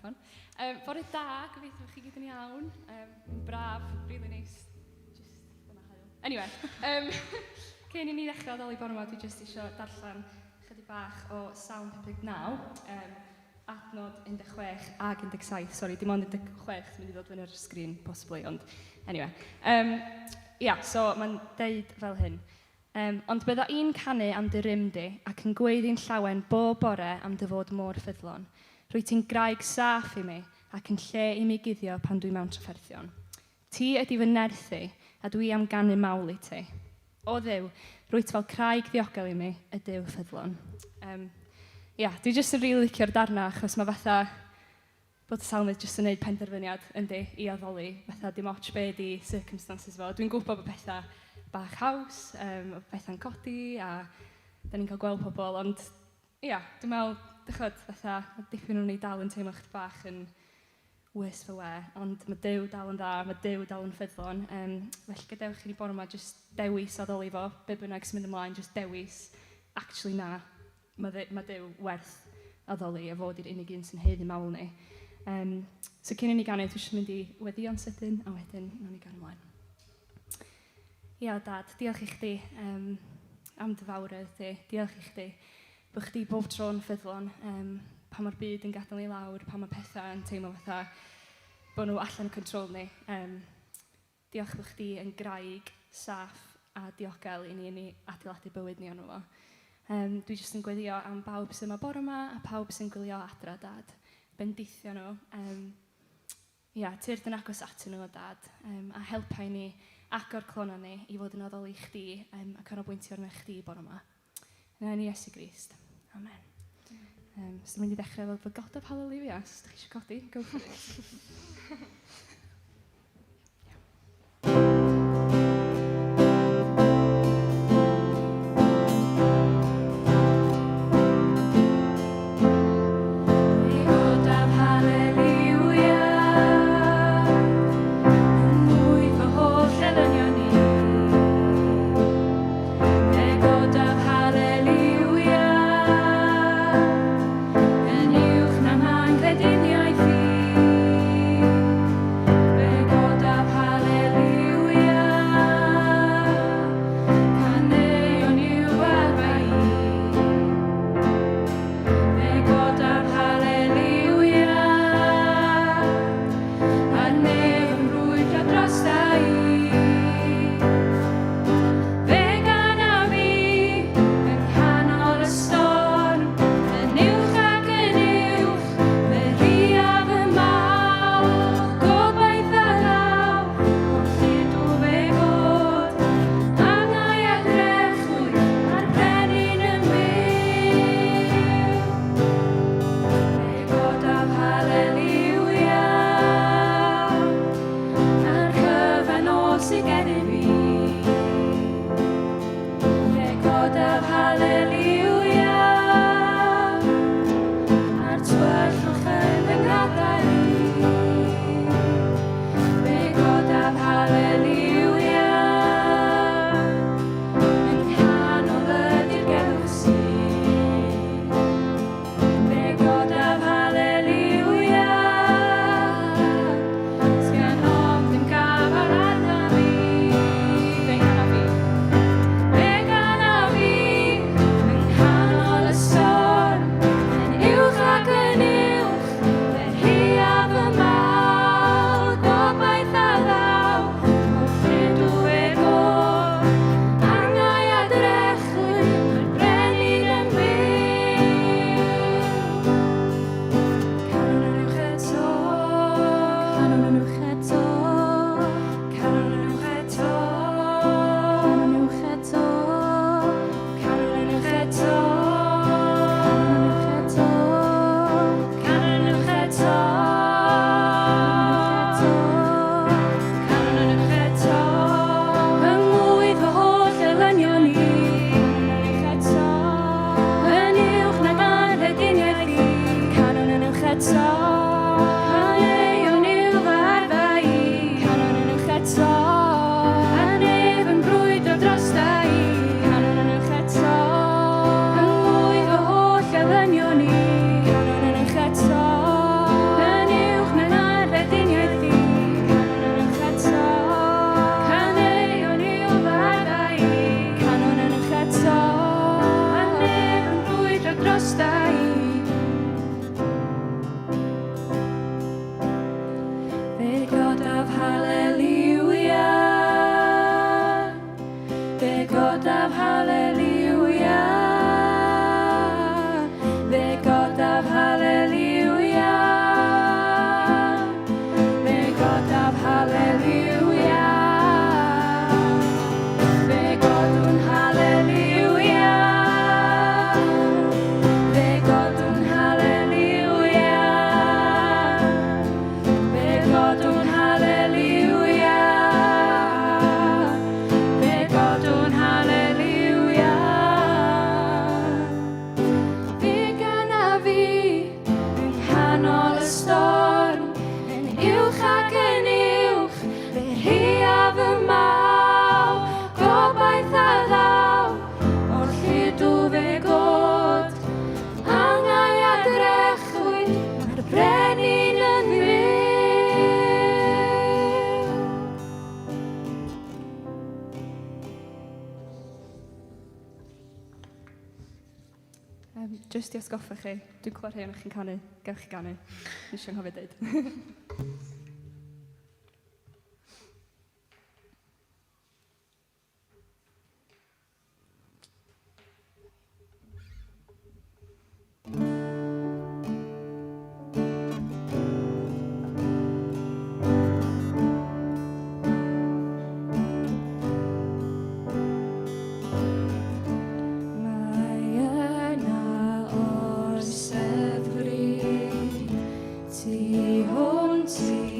meicroffon. Bore da, gobeithio bod chi gyd yn iawn. Braf, really nice. Just dyna haul. Anyway, cyn i ni ddechrau addoli bore yma, dwi jyst eisiau darllen chydig bach o Salm 59, adnod 16 ag 17. Sorry, dim ond 16 sy'n mynd i ddod fyny ar y sgrin, possibly, ond anyway. Yeah, so mae'n deud fel hyn. Ond bydda i'n canu am dy rym di, ac yn gweiddi'n llawen bob bore am dy fod mor ffyddlon. Rwyt ti'n graig saff i mi, ac yn lle i mi guddio pan dwi mewn trafferthion. Ti ydy fy nerth i, a dwi am ganu mawl i ti. O Dduw, rwyt fel craig ddiogel i mi, y Duw ffyddlon. Ia, dwi jyst yn rili licio'r darnau, achos mae fatha bod y salmydd jyst yn gwneud penderfyniad, yndi, i addoli, fatha dim ots be 'di circumstances fo. Dwi'n gwybod bod pethau bach haws, bod pethau'n codi a da ni'n cael gweld pobl, ond ia, dwi'n meddwl, dych fatha, mae dipyn o'n ni dal yn teimlo chydig bach yn worse for wear, ond mae Duw dal yn dda, mae Duw dal yn ffyddlon. Felly gadewch i ni bore yma jyst dewis addoli fo, be bynnag sy'n mynd ymlaen, jyst dewis, actually na, mae Duw werth addoli a fod i'r unig un sy'n haeddu mawl ni. So cyn i ni ganu, dwi eisiau mynd i weddïo'n sydyn, a wedyn nawn ni gario ymlaen. Ia, Dad, diolch i chdi am dy fawredd di. Diolch i chdi bod chdi bob tro'n ffyddlon, pan mae'r byd yn gadael ni lawr, pan mae pethau yn teimlo fatha bod nhw allan o control ni. Diolch bod chdi yn graig saff a diogel i ni yn ei adeiladu bywyd ni arno fo. Dwi jyst yn gweddio am bawb sydd yma bore yma a pawb sy'n gwylio adra, Dad. Bendithio nhw. Ia, tyrd yn agos atyn nhw, Dad, a helpa i ni agor clonau ni i fod yn addoli chdi a canolbwyntio arno chdi bore yma. Yn enw Iesu Grist. Amen. So dwi'n mynd i ddechrau efo The God of Hallelujah. Os ydych chi eisiau codi, go for it. Fe godaf haleliwia, fe godaf haleliwia, fe godaf haleliwia, fe godwn haleliwia, fe godwn haleliwia, fe godwn haleliwia, fe godwn haleliwia. Fe ganaf fi yng nghanol y storm, yn uwch ac yn uwch, fe rhiaf y maw, gobaith a ddaw, o'r lludw fe god, angau a drechwyd, mae'r brenin yn fyw. Just i atgoffa chi, dwi'n clywed rhai ohonoch chi'n canu, gewch chi ganu. Nes i anghofio dweud. Mae yna orsedd fri, tu hwnt i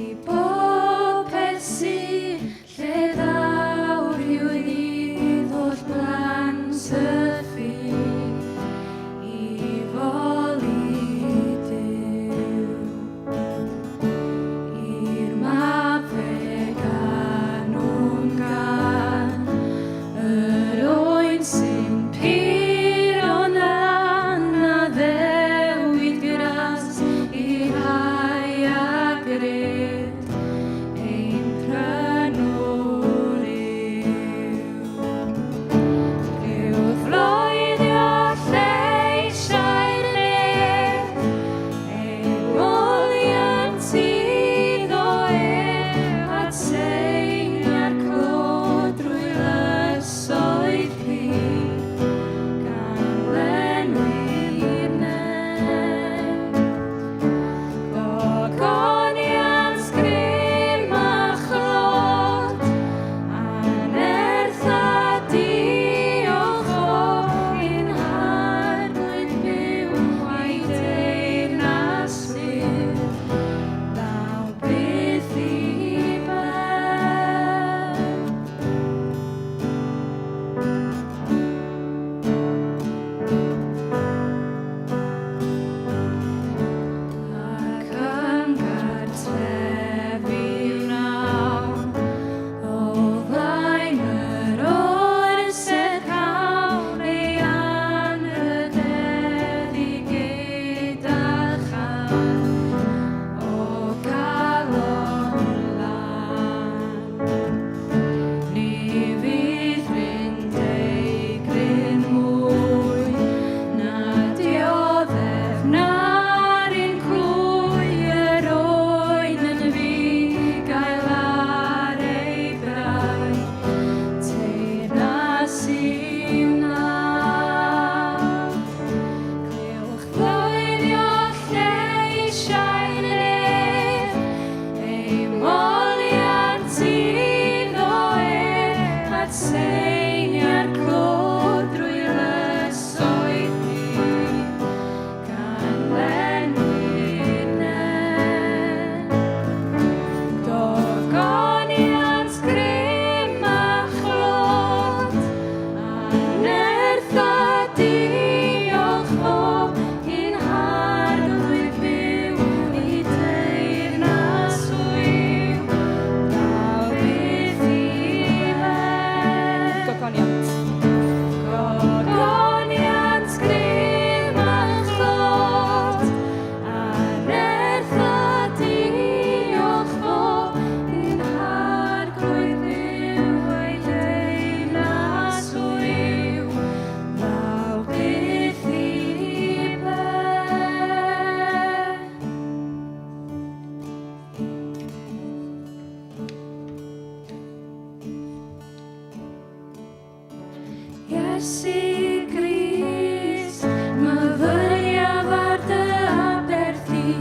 Iesu Grist, myfyriaf ar dy aberth di,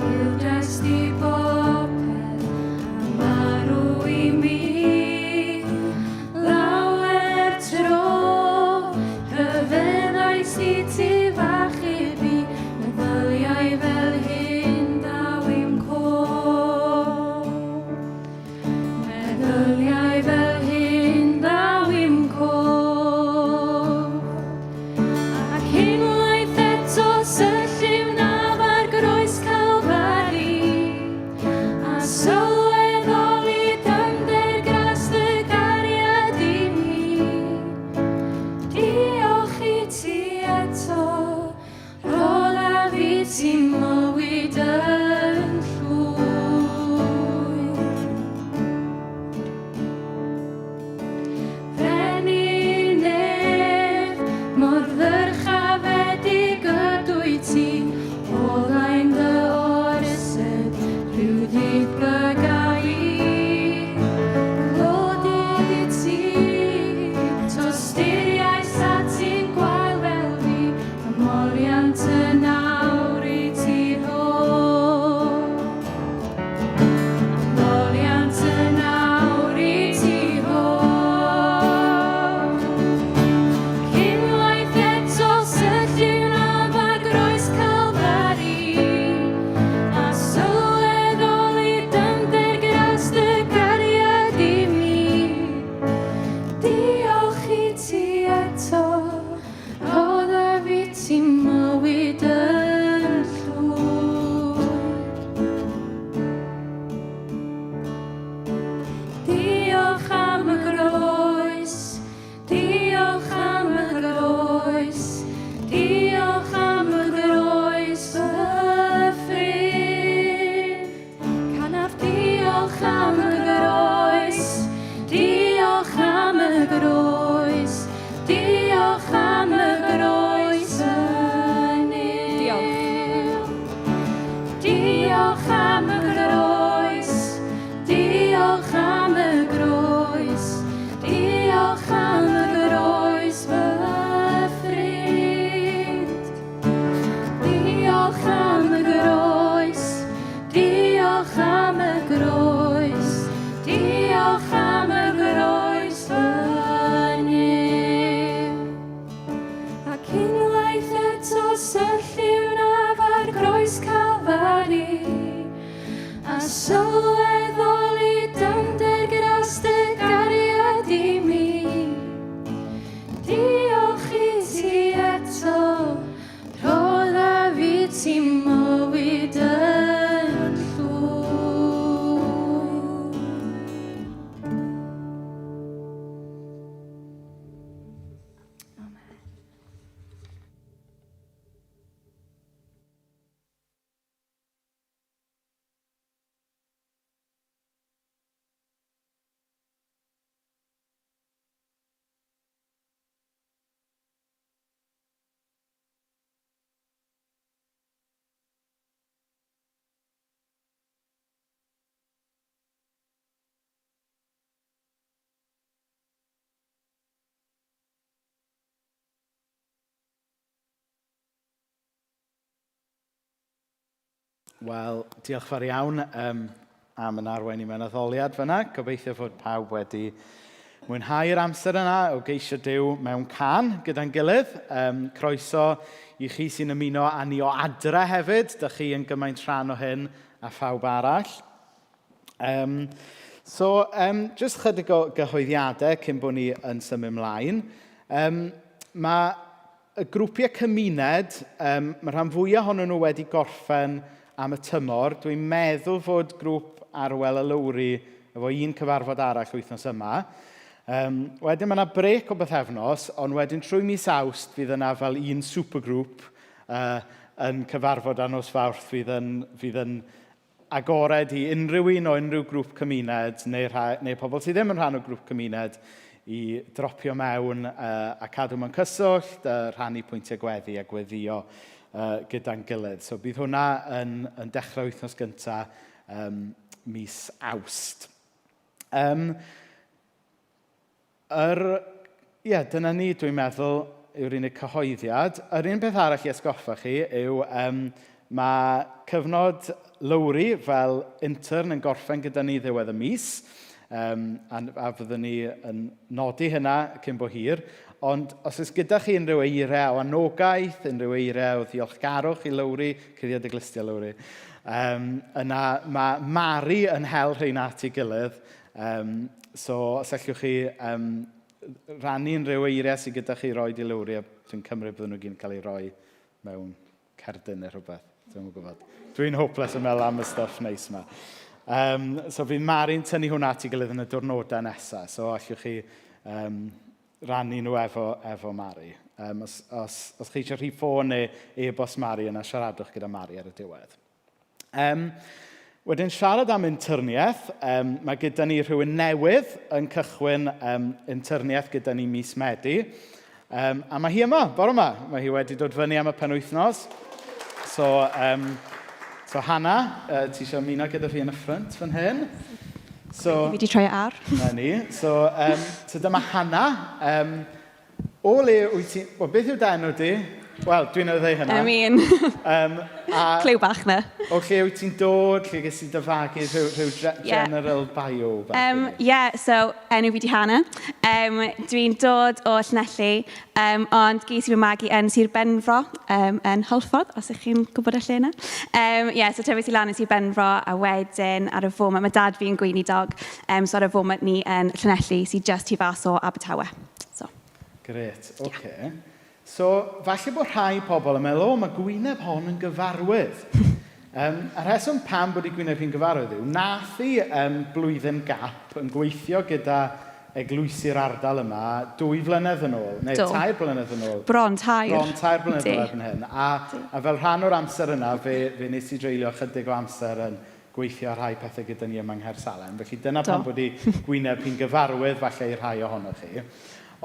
Gildaist di bopeth a marw i mi. Lawer tro, rhyfeddais i ti f'achub i, meddyliau fel hyn daw i'm cof. Meddyliau fel hyn ddaw i'm cof. Ac unwaith eto sylliwn af ar groes Calfari, a sylweddoli dyfnder gras dy gariad i mi. Diolch i ti eto, rhoddaf i ti mywyd yn llwyr. Frenin nef, mor ddyrchafedig ydwyt ti, o flaen dy orsedd, rhyw ddydd plyga i. Clodid i ti, tosturiais a ti'n gwael fel fi, a moliant yn awr i ti rho. Moliant yn awr i ti rho. Unwaith eto sylliwn af ar groes Calfari, a sylweddoli dyfnder gras dy gariad i mi. Diolch i ti eto, rhoddaf i ti mywyd yn llwyr. Diolch am y groes, diolch am y groes, diolch am y groes, fy ffrind. Canaf diolch am y groes, diolch am y groes, diolch am y groes yn Diolch. Diolch am y groes, diolch am y groes, diolch am y groes, fy ffrind. Diolch am y groes, diolch am y groes, diolch am y groes, fy Nuw. Ac unwaith eto sylliwn af ar groes Calfari, a sylweddoli dyfnder gras dy gariad i mi. Diolch i ti eto, rhoddaf i ti mywyd yn llwyr. Amen. Wel, diolch fawr iawn am yn arwain i mewn addoliad fyna. Gobeithio fod pawb wedi mwynhau'r amser yna o geisio Duw mewn cân gyda'n gilydd. Croeso i chi sy'n ymuno â ni o adre hefyd. Dych chi yn gymaint rhan o hyn a phawb arall. So, jyst chydig o gyhoeddiadau cyn bod ni yn symud ymlaen. Mae y grwpiau cymuned, mae rhan fwyaf ohonyn nhw wedi gorffen am y tymor. Dwi'n meddwl fod grŵp Arwel a Lowri efo un cyfarfod arall wythnos yma. Wedyn mae yna brêc o bythefnos, ond wedyn trwy mis Awst fydd yna fel un supergroup yn cyfarfod ar nos Fawrth fydd yn agored i unrhyw un o unrhyw grŵp cymuned neu pobl sydd ddim yn rhan o grŵp cymuned i dropio mewn a cadw mewn cyswllt, rhannu pwyntiau gweddi a gweddio gyda'n gilydd. So bydd hwnna yn dechrau wythnos gyntaf mis Awst. Yr Ie, dyna ni, dwi'n meddwl, yw'r unig cyhoeddiad. Yr un peth arall i atgoffa chi yw mae cyfnod Lowri fel intern yn gorffen gyda ni ddiwedd y mis, a fyddwn ni yn nodi hynna cyn bo hir. Ond os oes gyda chi unrhyw eiriau o anogaeth, unrhyw eiriau o ddiolchgarwch i Lowri, cuddiad y glustiau Lowri, yna mae Mari yn hel rheina at ei gilydd. So os allwch chi rannu unrhyw eiriau sydd gyda chi roi i Lowri, a dwi'n cymryd bydden nhw gyd yn cael eu rhoi mewn cerdyn neu rhywbeth. Dwi'm yn gwybod. Dwi'n hopeless yn meddwl am y stuff neis yma. So fydd Mari'n tynnu hwnna at ei gilydd yn y diwrnodau nesaf. So allwch chi rannu nhw efo Mari. Os chi eisiau rhif ffôn neu e-bost Mari yna, siaradwch gyda Mari ar y diwedd. Wedyn siarad am interniaeth, mae gyda ni rhywun newydd yn cychwyn interniaeth gyda ni mis Medi. A mae hi yma, bore yma. Mae hi wedi dod fyny am y penwythnos. So Hannah, ti eisiau ymuno gyda fi yn y ffrynt fan hyn? So, fi wedi troi ar. Na ni. So dyma Hannah. O le wyt ti... Wel, beth yw dy enw di? Wel, dwi'n ei ddweud hynna. I mean, clyw bach na. O lle wyt ti'n dod, lle ges i dy fagu, rhyw general bio bach? Yeah, so enw fi di Hannah. Dwi'n dod o Llanelli, ond ges i fy magu yn Sir Benfro, yn Hwlffordd, os ych chi'n gwybod y lle yna. Yeah, so tyfais i lan yn Sir Benfro, a wedyn ar y foment, mae dad fi'n gweinidog, so ar y foment ni yn Llanelli, sydd just tu fas o Abertawe. So. Grêt, oce. Okay. So, falle bod rhai pobl yn meddwl, o, mae gwyneb hon yn gyfarwydd. A rheswm pam bod ei gwyneb hi'n gyfarwydd yw, nath hi blwyddyn gap yn gweithio gyda eglwysi'r ardal yma 2 flynedd yn ôl, neu 3 blynedd yn ôl. Bron tair. Bron 3 blynedd yn ôl erbyn hyn. A fel rhan o'r amser yna, fe nes i dreulio chydig o amser yn gweithio ar rhai pethau gyda ni yma yng Nghaersalem. Felly dyna pam bod ei gwyneb hi'n gyfarwydd falle i rhai ohonoch chi.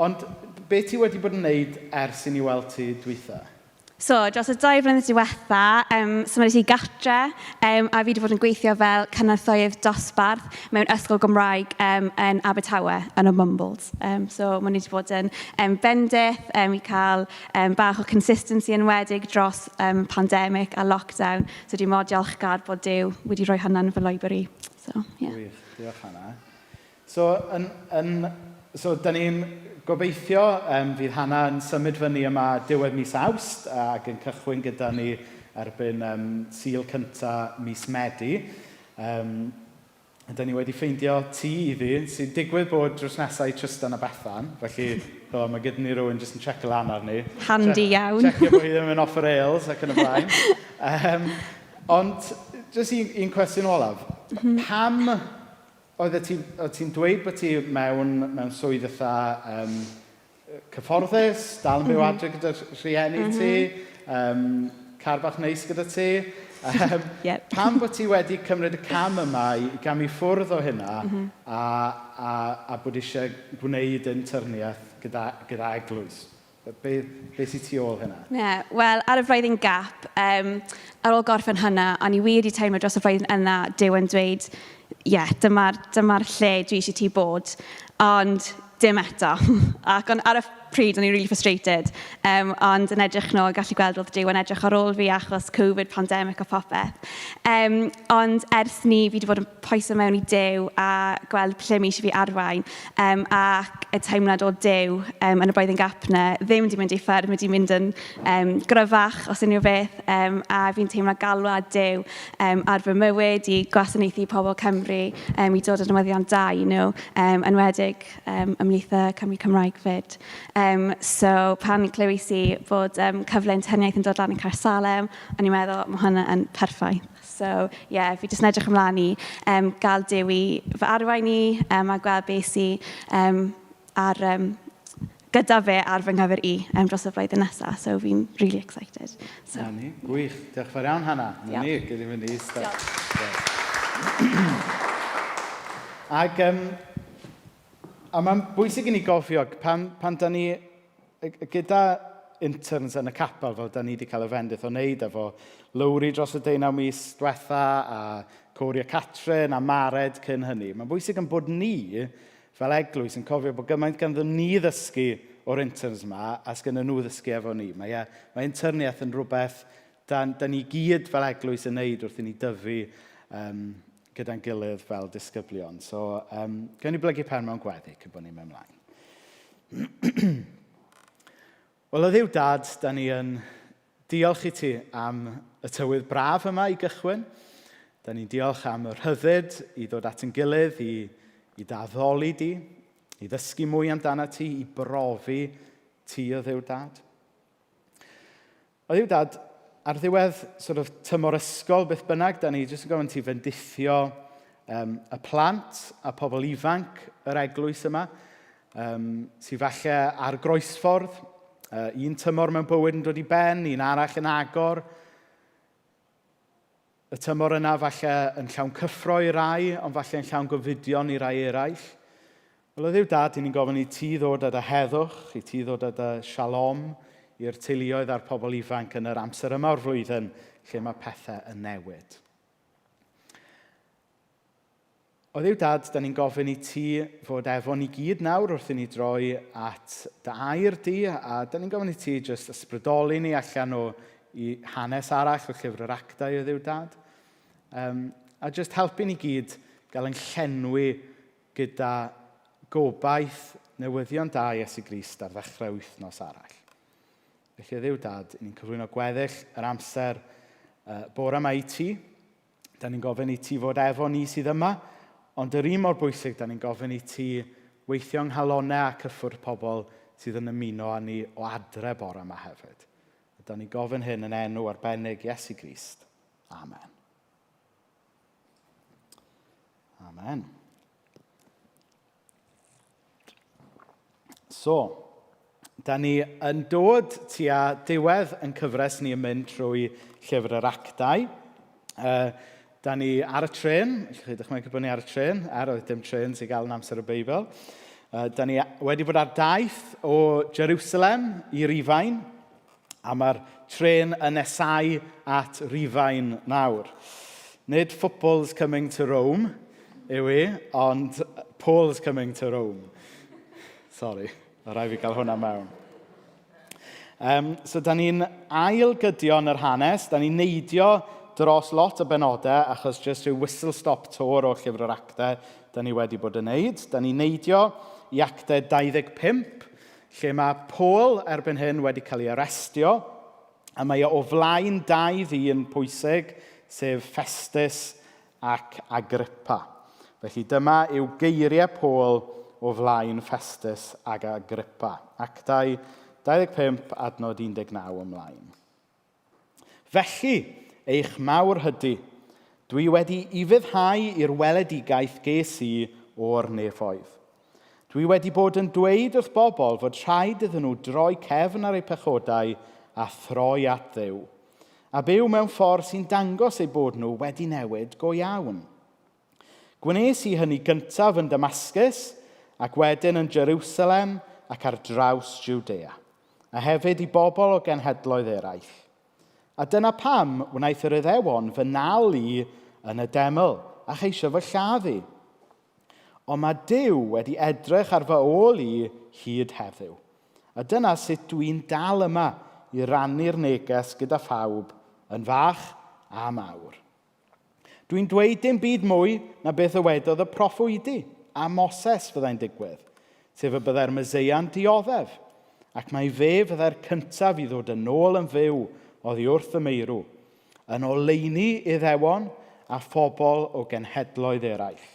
Ond be ti wedi bod yn wneud ers i ni weld ti dwytha? So, dros y 2 flynedd diwetha, symudais i gatre, a fi wedi bod yn gweithio fel cynorthwyydd dosbarth mewn ysgol Gymraeg yn Abertawe, yn y Mumbles. So, maen nhw wedi bod yn bendith i cael bach o consistency enwedig dros pandemic a lockdown. So, dwi'n mor diolchgar bod Duw wedi rhoi hynna yn fy lwybr i. So, yeah. Wych, diolch Hannah. So, da ni'n gobeithio fydd Hannah yn symud fyny yma diwedd mis Awst ac yn cychwyn gyda ni erbyn Sul cynta mis Medi. Da ni wedi ffeindio tŷ iddi, sy'n digwydd bod drws nesaf i Tristan a Bethan, felly mae gyda ni rhywun jyst yn checio lan arni. Handy iawn. Checio bod hi ddim yn off the rails ac yn y blaen. Ond, jyst un cwestiwn olaf. Pam oedd ti'n dweud bod ti mewn swydd eitha cyfforddus, dal yn byw adre gyda rhieni ti, car bach neis gyda ti. Pam bod ti wedi cymryd y cam yma i gamu ffwrdd o hynna a bod eisiau gwneud interniaeth gyda eglwys? Be sydd tu ôl hynna? Yeah, wel, ar y flwyddyn gap, ar ôl gorffen hynna, o'n i wir wedi teimlo dros y flwyddyn yna, Duw yn dweud, ie, yeah, dyma'r lle dwi eisiau ti bod, ond dim eto. Ac ar y pryd, o'n i'n really frustrated, ond yn edrych nôl, gallu gweld oedd Duw yn edrych ar ôl fi achos Covid, pandemic a popeth. Ond ers ni, fi wedi bod yn poeso mewn i Duw a gweld lle mi eisiau fi arwain, ac y teimlad o Duw yn y blwyddyn gap na ddim wedi mynd i ffwrdd, mae wedi mynd yn gryfach os unrhyw beth, a fi'n teimlo galwad Duw ar fy mywyd i gwasanaethu pobl Cymru, i dod yn newyddion da i nhw, enwedig ymhlith y Cymry Cymraeg fyd. So pan clywais i bod cyfle interniaeth yn dod lan yn Caersalem, o'n i'n meddwl, mae hwnna yn perffaith. So, yeah, fi jyst yn edrych ymlaen i gael Duw i fy arwain i, a gweld beth sydd gyda fe ar fy nghyfer i dros y flwyddyn nesaf. So, fi'n really excited. So. Na ni, gwych. Diolch yn fawr iawn, Hannah. Na ni, gyd i fynd i eistedd. Ac, a mae'n bwysig i ni gofio, pan da ni gyda interns yn y capel, fel da ni wedi cael y fendith o wneud efo Lowri dros y 19 mis diwetha, a Corey a Catrin a Mared cyn hynny. Mae'n bwysig yn bod ni, fel eglwys, yn cofio bod gymaint ganddo ni ddysgu o'r interns yma a sgynnon nhw ddysgu efo ni. Mae, e, mae interniaeth yn rhywbeth da, da ni gyd fel eglwys yn neud wrth i ni dyfu um, gyda'n gilydd fel disgyblion. So, um, gawn ni blygu pen mewn gweddi cyn bod ni'n mynd mlaen. Wel, o Dduw Dad, da ni yn diolch i ti am y tywydd braf yma i gychwyn. Da ni'n diolch am y rhyddid i ddod at yn gilydd, i, i daddoli di, i ddysgu mwy amdano ti, i brofi ti o Dduw Dad. O Dduw Dad, ar ddiwedd sort of, tymor ysgol beth bynnag, da ni jyst yn gofyn ti fendithio um, y plant a pobl ifanc yr eglwys yma, um, sydd falle ar groesffordd, uh, un tymor mewn bywyd yn dod i ben, un arall yn agor. Y tymor yna falle yn llawn cyffro i rai, ond falle yn llawn gofidion i rai eraill. Wel, o Dduw Dad, ni'n gofyn i ti ddod â dy heddwch, i ti ddod â dy shalom i'r teuluoedd a'r pobl ifanc yn yr amser yma o'r flwyddyn lle mae pethau yn newid. O Dduw Dad, da ni'n gofyn i ti fod efo ni gyd nawr wrth i ni droi at dy air di, a da ni'n gofyn i ti jyst ysbrydoli ni allan o i hanes arall o llyfr yr actau o Dduw Dad. Um, a jyst helpu ni gyd gael yn llenwi gyda gobaith newyddion da Iesu Grist ar ddechrau wythnos arall. Felly, Dduw Dad, ni'n cyflwyno gweddill yr amser uh, bore yma i ti. Da ni'n gofyn i ti fod efo ni sydd yma, ond yr un mor bwysig, da ni'n gofyn i ti weithio yng nghalonau a cyffwrdd pobl sydd yn ymuno â ni o adre bore yma hefyd. A da ni'n gofyn hyn yn enw arbennig Iesu Grist. Amen. Amen. So, da ni yn dod tua diwedd yn cyfres ni yn mynd trwy llyfr yr actau. Uh, da ni ar y tren, allwch chi dychmygu bod ni ar y tren, er oedd dim tren sy'n gael yn amser y Beibl. Uh, da ni wedi bod ar daith o Jerusalem i Rufain, a mae'r tren yn nesau at Rufain nawr. Nid football's coming to Rome yw i, ond Paul's coming to Rome. Sorry, mae rhaid fi gael hwnna mewn. Um, so, da ni'n ail-gydio yn yr hanes, da ni'n neidio dros lot o benodau, achos jyst rhyw whistle-stop tour o Llyfr yr Actau da ni wedi bod yn neud. Da ni'n neidio i Actau 25, lle mae Paul erbyn hyn wedi cael ei arestio, a mae e o flaen dau ddyn pwysig, sef Festus ac Agrippa. Felly dyma yw geiriau Paul o flaen Festus ac Agrippa. Actau 25 adnod 19 ymlaen. Felly, eich mawr hydu, dwi wedi ufuddhau i'r weledigaeth ges i o'r nefoedd. Dwi wedi bod yn dweud wrth bobl fod rhaid iddyn nhw droi cefn ar eu pechodau a throi at Dduw, a byw mewn ffordd sy'n dangos eu bod nhw wedi newid go iawn. Gwnes i hynny gyntaf yn Damascus, ac wedyn yn Jerusalem ac ar draws Jwdea, a hefyd i bobl o genhedloedd eraill. A dyna pam wnaeth yr Iddewon fy nal i yn y deml a cheisio fy lladd i. Ond mae Duw wedi edrych ar fy ôl i hyd heddiw. A dyna sut dwi'n dal yma i rannu'r neges gyda phawb, yn fach a mawr. Dwi'n dweud dim byd mwy na beth ddywedodd y proffwydi a Moses fyddai'n digwydd, sef y byddai'r Meseia'n dioddef, ac mai fe fyddai'r cyntaf i ddod yn ôl yn fyw oddi wrth y meirw, yn oleuni Iddewon a phobl o genhedloedd eraill.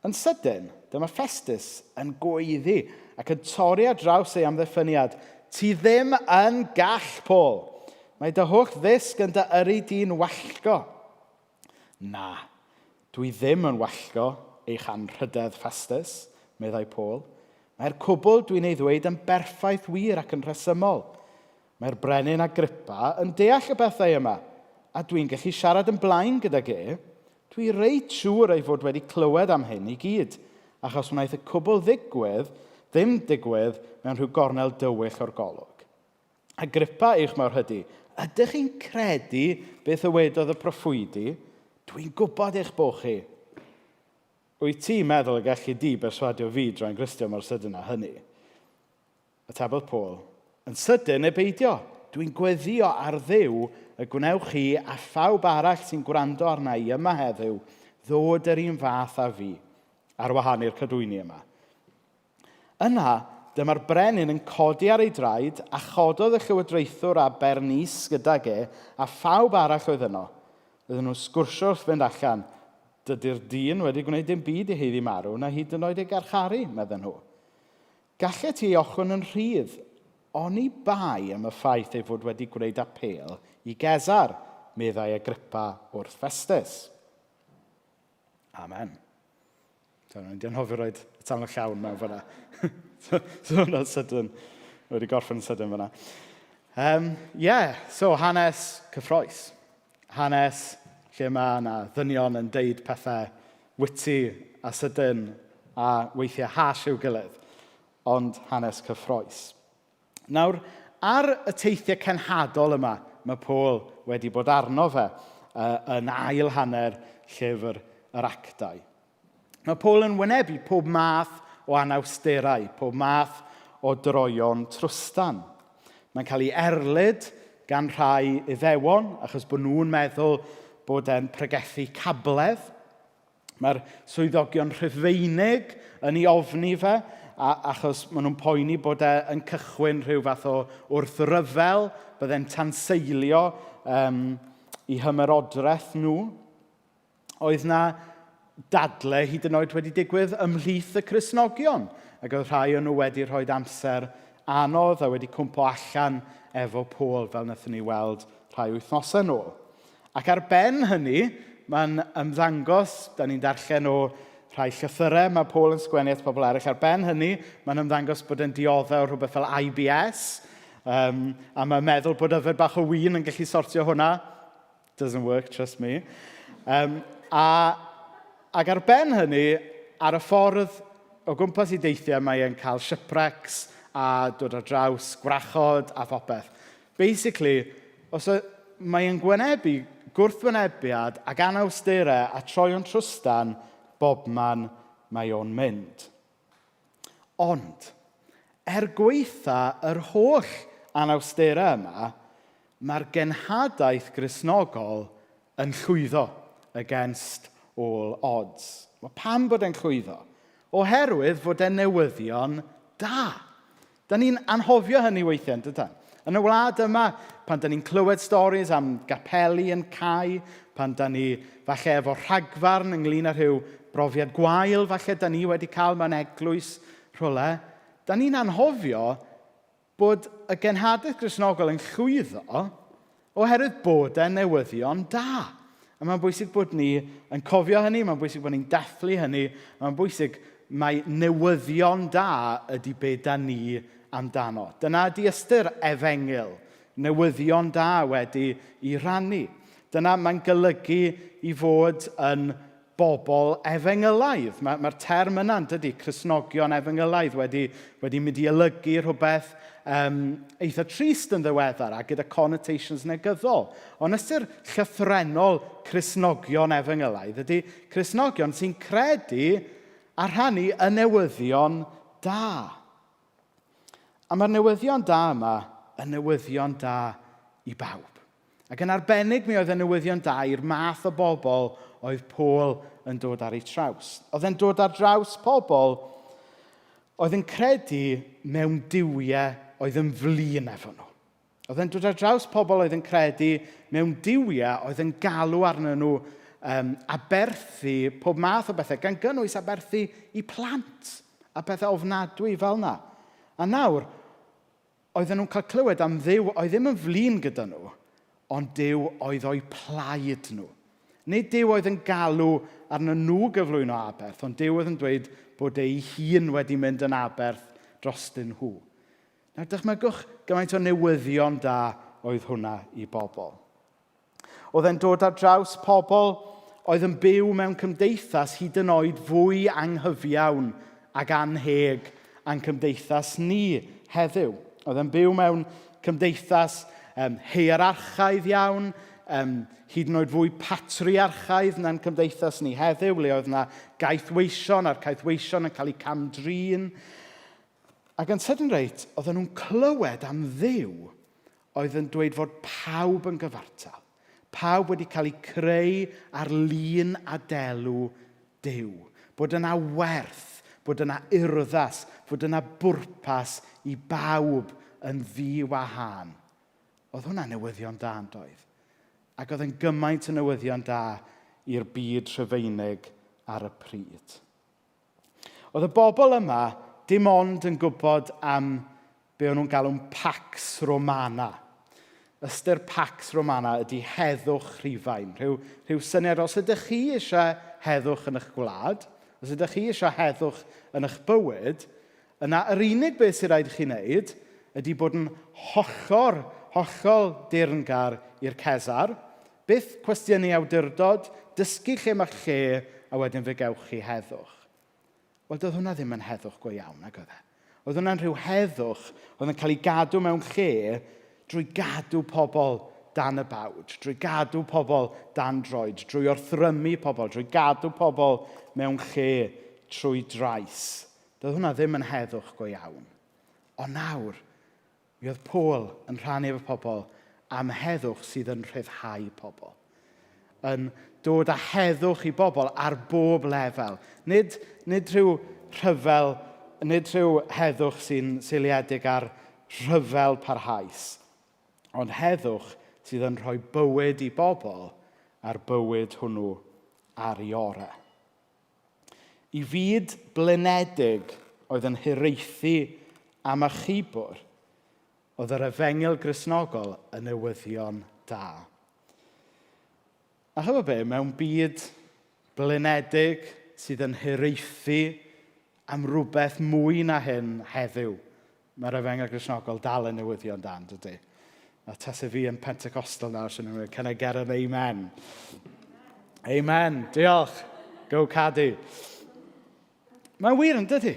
Yn sydyn, dyma Festus yn gweiddi ac yn torri ar draws ei amddiffyniad. Ti ddim yn gall, Paul. Mae dy holl ddisg yn dy yrru di'n wallgo. Na, dwi ddim yn wallgo, eich anrhydedd Festus, meddai Paul. Mae'r cwbl dwi'n ei ddweud yn berffaith wir ac yn rhesymol. Mae'r brenin Agrippa yn deall y bethau yma, a dwi'n gallu siarad yn blaen gydag e. Dwi reit siŵr ei fod wedi clywed am hyn i gyd, achos wnaeth y cwbl ddigwydd ddim digwydd mewn rhyw gornel dywyll o'r golwg. Agrippa, eich mawrhydi, ydych chi'n credu beth ddywedodd y proffwydi? Dwi'n gwybod eich bod chi. Wyt ti'n meddwl y gallu di berswadio fi droi'n Gristion mor sydyn â hynny? Atebodd Paul, yn sydyn neu beidio, dwi'n gweddio ar Dduw y gwnewch chi a phawb arall sy'n gwrando arna i yma heddiw ddod yr un fath â fi, ar wahân i'r cadwyni yma. Yna, dyma'r brenin yn codi ar ei draed a chododd y llywodraethwr a Bernice gydag e a phawb arall oedd yno. Oedden nhw'n sgwrsio wrth fynd allan. Dydy'r dyn wedi gwneud dim byd i haeddu marw, na hyd yn oed ei garcharu, medden nhw. Gallet ti ei ochwn yn rhydd, oni bai am y ffaith ei fod wedi gwneud apêl i Gesar, meddai Agrippa wrth Festus. Amen. So, o'n i'n anghofio roed y tan llawn mewn fyna. So, so hwnna'n sydyn. Wedi gorffen yn sydyn fyna. Yeah, so hanes cyffroes. Hanes lle mae yna ddynion yn deud pethau witty a sydyn a weithiau hash i'w gilydd. Ond hanes cyffroes. Nawr, ar y teithiau cenhadol yma, mae Paul wedi bod arno fe yn ail hanner llyfr yr actau. Mae Paul yn wynebu pob math o anawsterau, pob math o droion trwstan. Mae'n cael ei erlid gan rhai iddewon, achos bod nhw'n meddwl bod e'n pregethu cabledd. Mae'r swyddogion Rhufeinig yn ei ofni fe, a, achos maen nhw'n poeni bod e yn cychwyn rhyw fath o wrthryfel, byddai'n tanseilio i hymerodraeth nhw. Oedd na dadle hyd yn oed wedi digwydd ymhlith y Cristnogion, ac oedd rhai o'n nhw wedi rhoi amser anodd a wedi cwmpo allan efo Paul, fel wnaethon ni weld rhai wythnosau nôl. Ac ar ben hynny, mae'n ymddangos, da ni'n darllen o rhai llythyrau mae Paul yn sgwennu at pobl eraill, ar ben hynny, mae'n ymddangos bod e'n dioddef o rhywbeth fel IBS, a mae'n meddwl bod yfed bach o win yn gallu sortio hwnna. Doesn't work, trust me. A, ac ar ben hynny, ar y ffordd o gwmpas i deithiau, mae e'n cael shipwrecks a dod ar draws gwrachod a phopeth. Basically, os o, mae e'n gwynebu gwrthwynebiad ac anawsterau a troion trwstan bobman mae o'n mynd. Ond, er gweitha yr holl anawsterau yma, mae'r genhadaeth Gristnogol yn llwyddo against all odds. Mae pam bod e'n llwyddo? Oherwydd fod e'n newyddion da. Da ni'n anghofio hynny weithiau, yn dydan? Yn y wlad yma, pan da ni'n clywed storis am gapeli yn cau, pan da ni falle efo rhagfarn ynglyn â rhyw brofiad gwael falle da ni wedi cael mewn eglwys rhywle, da ni'n anghofio bod y genhadaeth Gristnogol yn llwyddo oherwydd bod e'n newyddion da. A mae'n bwysig bod ni yn cofio hynny, mae'n bwysig bod ni'n dathlu hynny, mae'n bwysig mai newyddion da ydy be da ni amdano. Dyna ydy ystyr efengyl, newyddion da wedi i rannu. Dyna mae'n golygu i fod yn bobl efengylaidd. Mae'r mae term yna, yn dydy, Cristnogion efengylaidd wedi mynd i olygu rhywbeth eitha trist yn ddiweddar a gyda connotations negyddol. Ond ystyr llythrennol Cristnogion efengylaidd ydy Cristnogion sy'n credu a rhannu y newyddion da. A mae'r newyddion da yma yn newyddion da i bawb. Ac yn arbennig mi oedd y newyddion da i'r math o bobl oedd Paul yn dod ar ei traws. Oedd e'n dod ar draws pobl oedd yn credu mewn duwiau oedd yn flin efo nhw. Oedd e'n dod ar draws pobl oedd yn credu mewn duwiau oedd yn galw arnyn nhw aberthu pob math o bethau, gan gynnwys aberthu i plant a pethau ofnadwy fel yna. A nawr, oedden nhw'n cael clywed am Dduw oedd ddim yn flin gyda nhw, ond Duw oedd o'u plaid nhw. Nid Duw oedd yn galw arno nhw gyflwyno aberth, ond Duw oedd yn dweud bod ei hun wedi mynd yn aberth drostyn nhw. Nawr, dychmygwch gymaint o newyddion da oedd hwnna i bobl. Oedd e'n dod ar draws pobl oedd yn byw mewn cymdeithas hyd yn oed fwy anghyfiawn ac anheg a'n cymdeithas ni heddiw. Oedd e'n byw mewn cymdeithas hierarchaidd iawn, hyd yn oed fwy patriarchaidd na'n cymdeithas ni heddiw, le oedd yna gaethweision a'r caethweision yn cael eu camdrin. Ac yn sydyn reit, oedden nhw'n clywed am Dduw oedd yn dweud fod pawb yn gyfartal. Pawb wedi cael eu creu ar lun a delw Duw. Bod yna werth, bod yna urddas, bod yna bwrpas i bawb yn ddi-wahân. Oedd hwnna'n newyddion da yn doedd? Ac oedd yn gymaint o newyddion da i'r byd Rhufeinig ar y pryd. Oedd y bobl yma dim ond yn gwybod am be o'n nhw'n galw'n Pax Romana. Ystyr Pax Romana ydy heddwch Rhufain. Rhyw, rhyw syniad, os ydych chi eisiau heddwch yn eich gwlad, os ydych chi eisiau heddwch yn eich bywyd, yna yr unig beth sy'n rhaid i chi wneud ydy bod yn hollol, hollol deyrngar i'r Cesar, byth cwestiynu awdurdod, dysgu lle mae'ch lle, a wedyn fe gewch chi heddwch. Wel, doedd hwnna ddim yn heddwch go iawn, nag oedd e? Oedd hwnna'n rhyw heddwch oedd yn cael ei gadw mewn lle drwy gadw pobl dan y bawd, drwy gadw pobl dan droed, drwy orthrymu pobl, drwy gadw pobl mewn lle trwy drais. Doedd hwnna ddim yn heddwch go iawn. Ond nawr, mi oedd Paul yn rhannu efo pobl am heddwch sydd yn rhyddhau pobl. Yn dod â heddwch i bobl ar bob lefel. Nid, nid rhyw rhyfel, nid rhyw heddwch sy'n seiliedig ar rhyfel parhaus, ond heddwch sydd yn rhoi bywyd i bobl a'r bywyd hwnnw ar ei orau. I fyd blinedig oedd yn hiraethu am achubwr, oedd yr efengyl Gristnogol yn newyddion da. A chymod be, mewn byd blinedig sydd yn hiraethu am rhywbeth mwy na hyn heddiw, mae'r efengyl Gristnogol dal yn newyddion da, yn dydy? A tase fi yn Pentecostal nawr, sy'n mynd, can I get an amen? Amen. Diolch. Go Cadi. Mae'n wir yn dydy?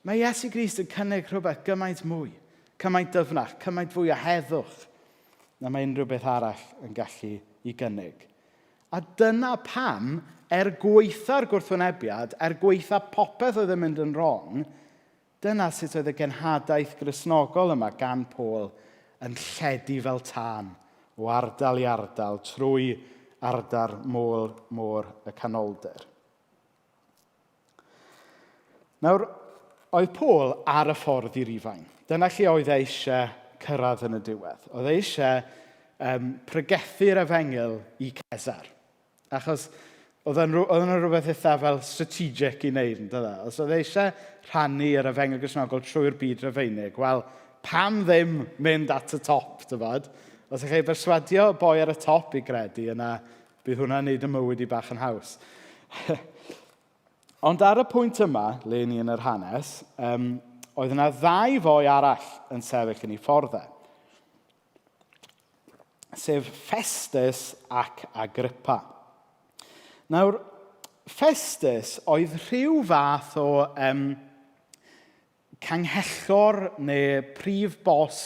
Mae Iesu Grist yn cynnig rhywbeth gymaint mwy, cymaint dyfnach, cymaint fwy o heddwch na mae unrhyw beth arall yn gallu i gynnig. A dyna pam, er gwaetha'r gwrthwynebiad, er gwaetha popeth oedd yn mynd yn wrong, Dyna sut oedd y genhadaeth Gristnogol yma gan Paul yn lledu fel tân o ardal i ardal trwy ardal môr, môr y Canoldir. Nawr, oedd Paul ar y ffordd i Rufain. Dyna lle oedd e eisiau cyrraedd yn y diwedd. Oedd e eisiau um, pregethu'r efengyl i Cesar. Achos oedd e'n oedd e'n rhywbeth eitha fel strategic i wneud, yn dod e? Os oedd e eisiau rhannu yr efengyl Gristnogol trwy'r byd Rufeinig, wel, pam ddim mynd at y top, tybod? Os ydych chi'n berswadio boi ar y top i gredu, yna bydd hwnna'n neud y mywyd i bach yn haws. Ond ar y pwynt yma, le ni yn yr hanes, um, oedd yna ddau foi arall yn sefyll yn ei ffordd e. Sef Festus ac Agrippa. Nawr, Festus oedd rhyw fath o um, canghellor neu prif bos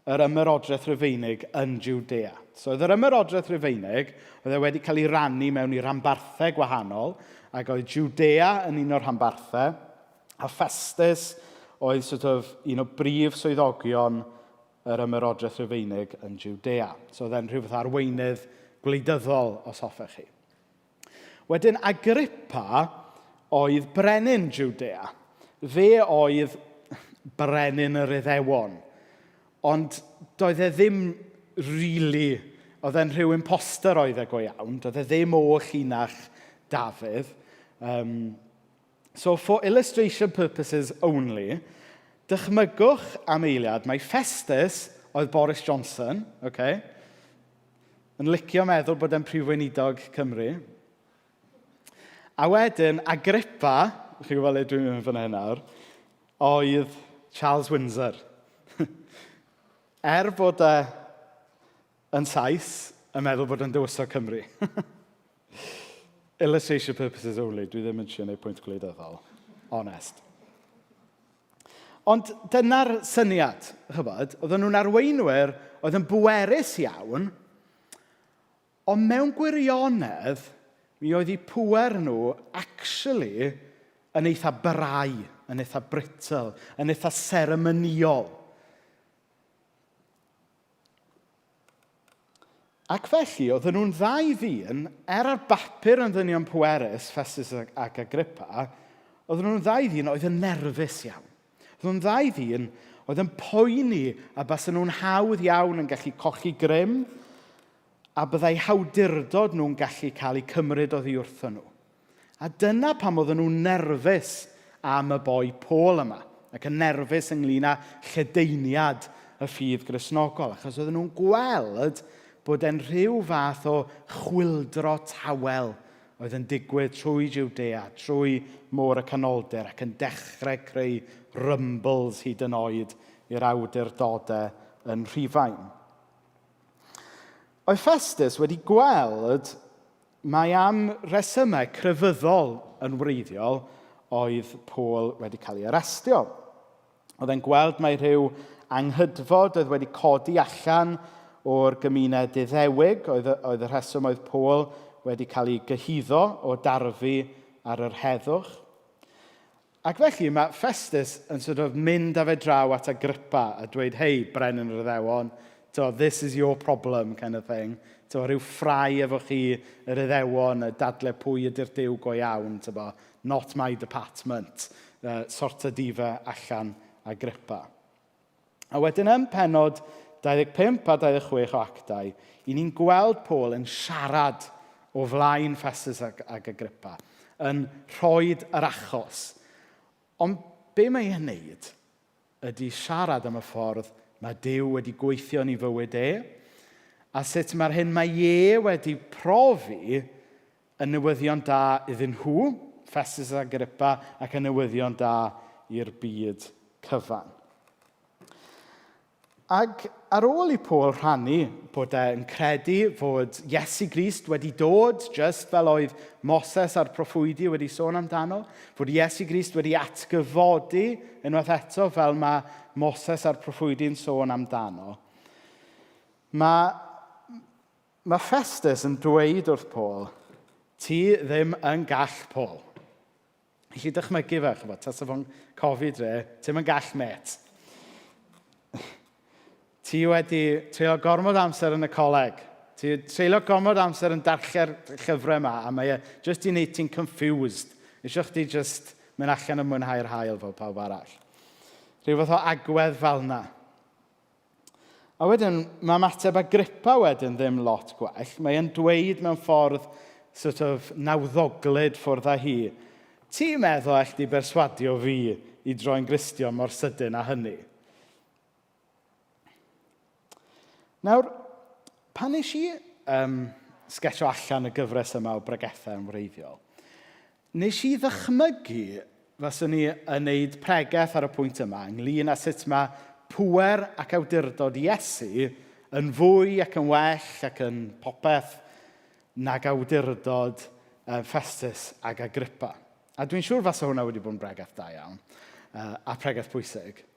yr ymerodraeth Rufeinig yn Judea. So oedd yr ymerodraeth Rufeinig, oedd e wedi cael ei rannu mewn i ranbarthau gwahanol, ac oedd Judea yn un o'r rhanbarthau, a Festus oedd sort of un o brif swyddogion yr ymerodraeth Rufeinig yn Judea. So oedd e'n rhyw fath o arweinydd gwleidyddol, os hoffech chi. Wedyn Agrippa oedd brenin Judea. Fe oedd brenin yr Iddewon. Ond doedd e ddim really, oedd e'n rhyw imposter oedd e go iawn, doedd e ddim o llinach Dafydd. Um, so for illustration purposes only, dychmygwch am eiliad, mae Festus oedd Boris Johnson, okay? Yn licio meddwl bod e'n prif weinidog Cymru. A wedyn, Agrippa, chi'n gwybod le dwi'n mynd fan hyn nawr, oedd Charles Windsor. Er bod e yn Sais, yn meddwl bod e'n dywysog Cymru. Illustration purposes only, dwi ddim yn trio gwneud pwynt gwleidyddol. Honest. Ond dyna'r syniad, chybod, oedden nhw'n arweinwyr oedd yn bwerus iawn, ond mewn gwirionedd, mi oedd eu pŵer nhw actually yn eitha brau, yn eitha brittle, yn eitha seremonïol. Ac felly, oedden nhw'n ddau ddyn, er ar bapur yn ddynion pwerus, Festus ac Agrippa, oedden nhw'n ddau ddyn oedd yn nerfus iawn. Oedden nhw'n ddau ddyn oedd yn poeni a basen nhw'n hawdd iawn yn gallu colli grym a byddai hawdurdod nhw'n gallu cael eu cymryd oddi wrthyn nhw. A dyna pam oedden nhw'n nerfus am y boi Paul yma, ac yn nerfus ynglyn â lledaeniad y ffydd Gristnogol, achos oedden nhw'n gweld bod e'n rhyw fath o chwyldro tawel oedd yn digwydd trwy Jwdea, trwy Môr y Canoldir, ac yn dechrau creu rumbles hyd yn oed i'r awdurdodau yn Rhufain. Oedd Festus wedi gweld mai am resymau crefyddol yn wreiddiol oedd Paul wedi cael ei arestio. Oedd e'n gweld mai rhyw anghydfod oedd wedi codi allan o'r gymuned Iddewig, oedd, oedd y rheswm oedd Paul wedi cael ei gyhuddo o darfu ar yr heddwch. Ac felly mae Festus yn sort of mynd â fe draw at Agrippa a dweud, hei, Brenin yr Iddewon, to, this is your problem kind of thing. To, rhyw ffrau efo chi yr Iddewon, y dadle pwy ydy'r Duw go iawn, tybo, not my department. Sorta di fe allan Agrippa. A wedyn ym pennod 25 a 26 o Actau, i ni'n gweld Paul yn siarad o flaen Festus ac, ac Agrippa, yn rhoi yr achos. Ond be mae e'n neud ydy siarad am y ffordd mae Duw wedi gweithio yn ei fywyd e, a sut mae'r hyn mae e wedi profi yn newyddion da iddyn nhw, Festus a Agrippa, ac yn newyddion da i'r byd cyfan. Ac ar ôl i Paul rhannu bod e'n credu fod Iesu Grist wedi dod, just fel oedd Moses a'r proffwydi wedi sôn amdano, fod Iesu Grist wedi atgyfodi unwaith eto fel mae Moses a'r proffwydi'n sôn amdano, mae, mae Festus yn dweud wrth Paul, ti ddim yn gall, Paul. Felly dychmygu fe, chybod, tasa fo'n cofi dre, ti'm yn gall, mêt. Ti wedi treulio gormod amser yn y coleg. Ti wedi treulio gormod amser yn darllen llyfrau yma, a mae e jyst i wneud ti'n confused. Eisiau chdi jyst mynd allan a mwynhau'r haul fel pawb arall. Rhyw fath o agwedd fel yna. A wedyn, mae ymateb Agrippa wedyn ddim lot gwell. Mae e'n dweud mewn ffordd sort of nawddoglyd ffwrdd â hi. Ti'n meddwl all di berswadio fi i droi'n Gristion mor sydyn â hynny? Nawr, pan nes i sgetsio allan y gyfres yma o bregethau yn wreiddiol, nes i ddychmygu faswn i yn wneud pregeth ar y pwynt yma ynglyn â sut mae pŵer ac awdurdod Iesu yn fwy ac yn well ac yn popeth nag awdurdod Festus ac Agrippa. A dwi'n siŵr fasa hwnna wedi bod yn bregeth da iawn, a pregeth pwysig.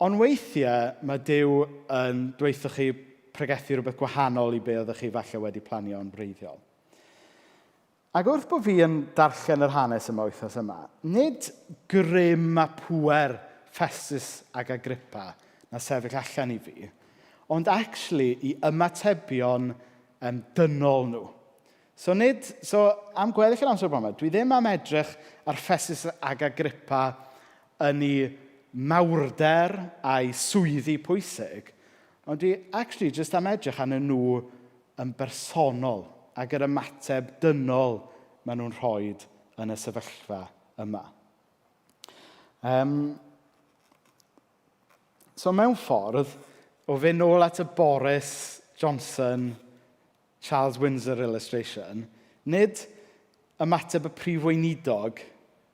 Ond weithiau mae Duw yn dweutho chi pregethu rhywbeth gwahanol i be oeddech chi falle wedi planio yn wreiddiol. Ac wrth bod fi yn darllen yr hanes yma wythnos yma, nid grym a pŵer Festus ac Agrippa na sefyll allan i fi, ond actually i ymatebion dynol nhw. So nid, so am gweddill yr amser yma, dwi ddim am edrych ar Festus ac Agrippa yn ei mawrder a'i swyddi pwysig, ond dwi actually just am edrych arnyn nhw yn bersonol ac yr ymateb dynol maen nhw'n rhoi yn y sefyllfa yma. So mewn ffordd, o fynd nôl at y Boris Johnson Charles Windsor illustration, nid ymateb y prif weinidog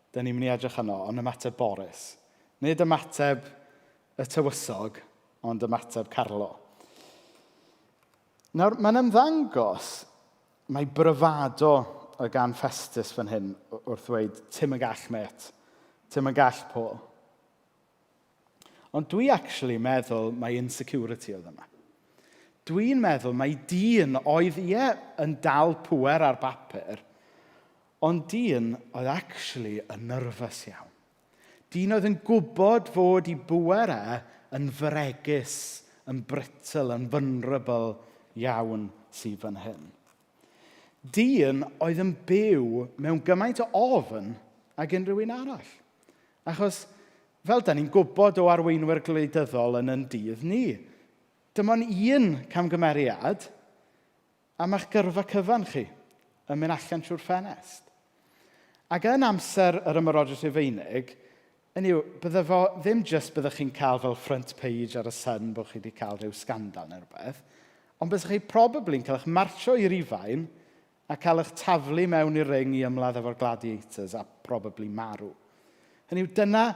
da ni'n mynd i edrych arno, ond ymateb Boris. Nid ymateb y tywysog, ond ymateb Carlo. Nawr, mae'n ymddangos mae bravado o gan Festus fan hyn wrth ddweud, ti'm yn gall, mêt. Ti'm yn gall, Paul. Ond dwi actually meddwl mai insecurity oedd yma. Dwi'n meddwl mai dyn oedd, ie, yn dal pŵer ar bapur, ond dyn oedd actually yn nervous iawn. Dyn oedd yn gwybod fod i bŵer e yn fregus, yn brittle, yn vulnerable iawn sydd fan hyn. Dyn oedd yn byw mewn gymaint o ofn ag unrhyw un arall. Achos, fel da ni'n gwybod o arweinwyr gwleidyddol yn yn dydd ni, dim ond un camgymeriad a mae'ch gyrfa cyfan chi yn mynd allan trwy'r ffenest. Ac yn amser yr Ymerodraeth Rufeinig, hynny yw, bydde fo ddim jyst byddech chi'n cael fel front page ar y Sun bod chi wedi cael rhyw sgandal neu rhywbeth, ond byddech chi probably'n cael eich martsio i Rufain a cael eich taflu mewn i'r ring i ymladd efo'r gladiators a probably marw. Hynny yw, dyna,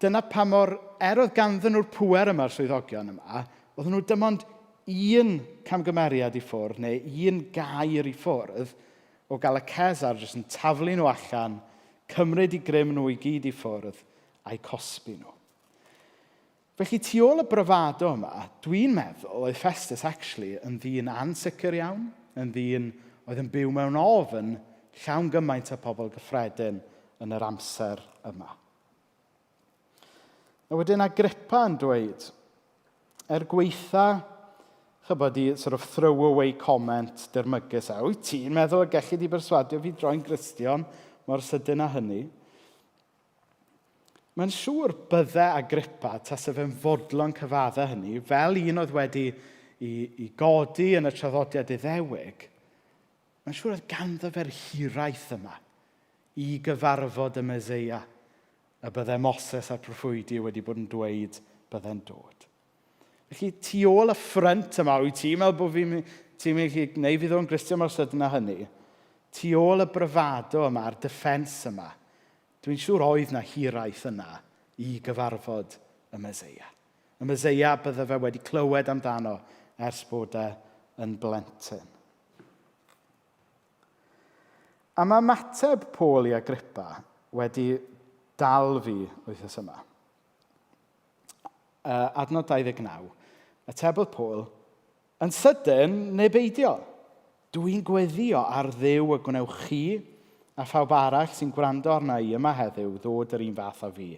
dyna pa mor... Er oedd ganddyn nhw'r pŵer yma'r swyddogion yma, oedden nhw dim ond un camgymeriad i ffwrdd neu un gair i ffwrdd o gael y Cesar jyst yn taflu nhw allan, cymryd i grym nhw i gyd i ffwrdd a'u cosbi nhw. Felly tu ôl y bravado yma, dwi'n meddwl oedd Festus actually yn ddyn ansicr iawn, yn ddyn oedd yn byw mewn ofn llawn gymaint o pobl gyffredin yn yr amser yma. A wedyn Agrippa yn dweud, er gweitha, chybod, i sort of throw away comment dirmygus, a wyt ti'n meddwl y gelli di berswadio fi droi'n Gristion mor sydyn â hynny? Mae'n siŵr bydde Agrippa, tase fe'n fodlon cyfadde hynny, fel un oedd wedi i, i godi yn y traddodiad Iddewig, mae'n siŵr oedd ganddo fe'r hiraeth yma i gyfarfod y Meseia y bydde Moses a'r proffwydi wedi bod yn dweud bydde'n dod. Felly, tu ôl y ffrynt yma, wyt ti'n meddwl bod fi'n ti'n mynd i gwneud fi ddod yn Gristion mor sydyn â hynny? Tu ôl y bravado yma, a'r defense yma, dwi'n siŵr oedd na hiraeth yna i gyfarfod y Meseia. Y Meseia bydde fe wedi clywed amdano ers bod e yn blentyn. A mae ymateb Paul i Agrippa wedi dal fi wythnos yma. Adnod 29. Atebodd Paul, yn sydyn neu beidio, dwi'n gweddio ar Dduw y gwnewch chi a phawb arall sy'n gwrando arna i yma heddiw ddod yr un fath â fi,